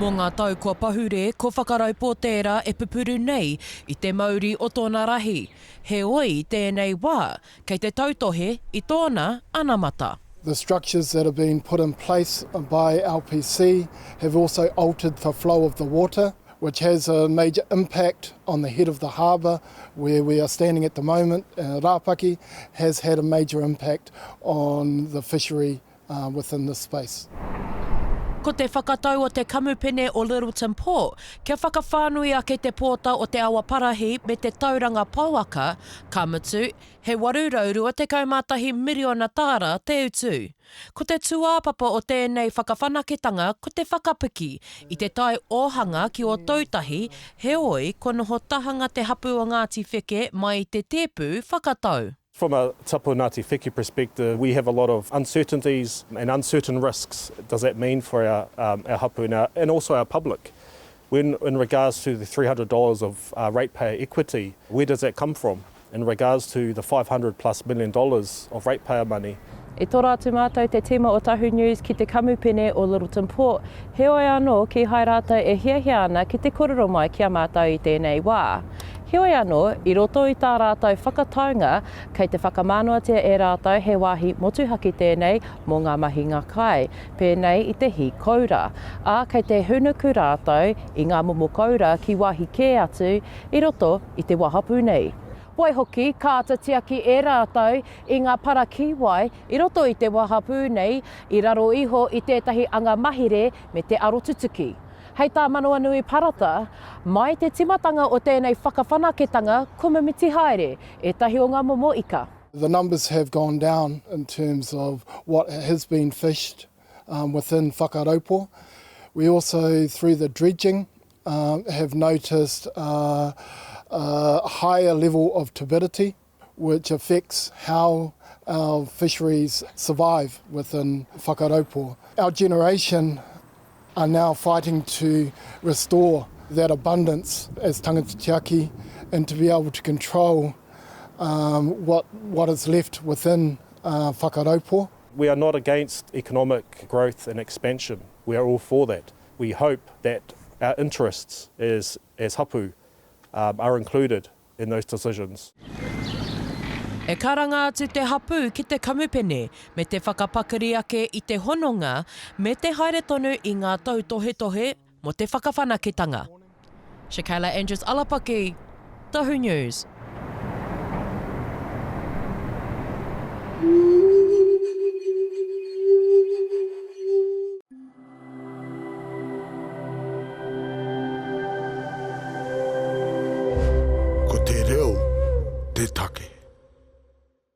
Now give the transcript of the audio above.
Mō ngā tau kua pahure, ko Whakaraupō tērā e pupuru nei i te mauri o tōna rahi. Heoi, i tēnei wā, kei te tautohe i tōna anamata. The structures that have been put in place by LPC have also altered the flow of the water, which has a major impact on the head of the harbour where we are standing at the moment. Rāpaki has had a major impact on the fishery within this space. Ko te whakatau o te Kamupene o Lyttelton Port kia whakawhānui ake te pōta o te Awa Parahi me te tauranga pouaka, ka mutu, he 821 miriona tāra te utu. Ko te tūāpapa o tēnei whakawhanaketanga ko te whakapiki i te tae ōhanga ki Ōtautahi, heoi, kua noho tahanga te hapū o Ngāti Wheke mai i te tēpu whakatau. From a Tapu Ngāti Wheke perspective, we have a lot of uncertainties and uncertain risks does that mean for our, um, our hapu and, our, and also our public? When in regards to the $300 of uh, ratepayer equity, where does that come from? In regards to the 500 plus million dollars of ratepayer money, I toro atu mātou te tīma o Tahu News ki te kamupene o Lyttelton Port, heoi anō kīhai rātou e hiahia ana ki te korero mai ki a mātou i tēnei wā. Heoi anō, i roto i tā rātou whakataunga, kei te whakamānawatia e rātou he wāhi motuhake tēnei mō ngā mahinga kai, pēnei i te hī koura, ā, kei te hūnuku rātou i ngā momo koura ki wāhi kē atu i roto i te wahapū nei. Waihoki, ka āta tiaki e rātou i ngā parakiwai i roto i te wahapū nei i raro iho i tētahi anga mahere me te arotutuki. Hei tā Manawanui Parata, mai te timatanga o tēnei whakawhanaketanga kua mimiti haere ētahi o ngā momo ika. The numbers have gone down in terms of what has been fished um, within Whakaraupo. We also, through the dredging, um, have noticed uh, a higher level of turbidity, which affects how our fisheries survive within Whakaraupo. Our generation are now fighting to restore that abundance as tangata tiaki and to be able to control um, what, what is left within uh, Whakaraupo. We are not against economic growth and expansion. We are all for that. We hope that our interests as, as hapu um, are included in those decisions. E karanga atu te hapū ki te kamupene me te whakapakari ake i te hononga me te haere tonu i ngā tautohetohe mō te whakawhanaketanga. Shakayla Andrews Alapaki, Tohu News. Ko te reo te take.